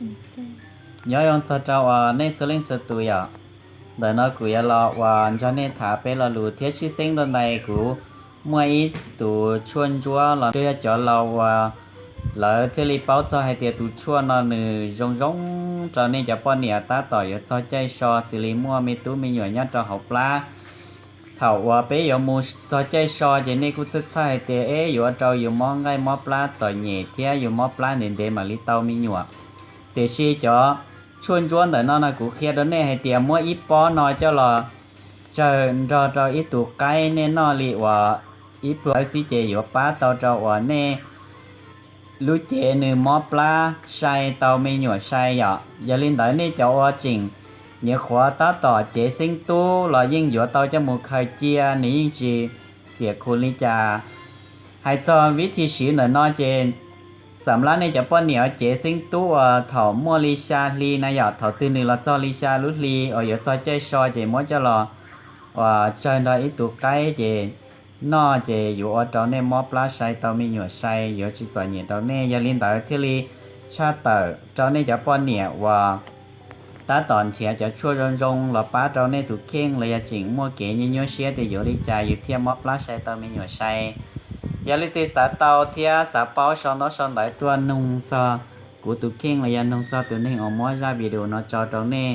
Nyob zoo txog rau uas nej txhua leej txhua tus yom. Ntawm no kuv yuav los uas nrog nej tham peb lo lus thiab sib xeeb dua ntais. Kuv muaj ib tus tshuaj ntsuab los twb yog cov laus uas lawv thiaj li paub txog hais tias tus tshuaj no nws zoo zoo rau nej cov poj niam tab tom yuav txog caij so xws li muaj me tub me nyuam nyob rau hauv plab. Thaum uas peb yuav mus txog caij so ces nej kuj txhawj txhawj hais tias es yuav ua rau yus mob nqaij mob plab txom nyem thiab yus mob plab ntev ntev mam li tau me nyuam. Tiam sis cov tshuaj ntsuab ntawm no no kuv qhia rau nej hais tias muab ib pob no coj los tsawg nrog rau ib tug qaib nej noj li uas ib pluag xwb ces yuav pab tau rau uas nej lub cev nws mob plab sai tau me nyuam sai yom. Yog li ntawd nej cov uas tseem nyiam qhuav tab tom cev xeeb tub los yeej yuav tau coj mus khaws cia, nws yeej tsis xiam khu li cas. Hais txog vib thi siv ntawm no ces xam lab nej cov poj niam cev xeeb tub uas thaum muaj li xya hli na yom, thaum twg nws los txog li xya lub hli uas yuav txog caij so ces muab coj los uas tsawg nrog ib tug qaib ces noj ces yuav ua rau nej mob plab sai tau me nyuam sai, yuav tsis txom nyem rau nej. Yog li ntawd thiaj li tshaj tawm rau nej cov poj niam uas tab tom nrhiav cov tshuaj zoo zoo los pab rau nej tus kheej los yog tseem muaj kev nyuaj nyuaj siab tias yuav li cas yus thiaj mob plab sai tau me nyuam sai. Yog leej twg xav tau thiab xav paub sau ntaub sau ntawv tuaj noog txog kuv tus kheej los yog noog txog tus neeg uas muab zaj video no tso rau nej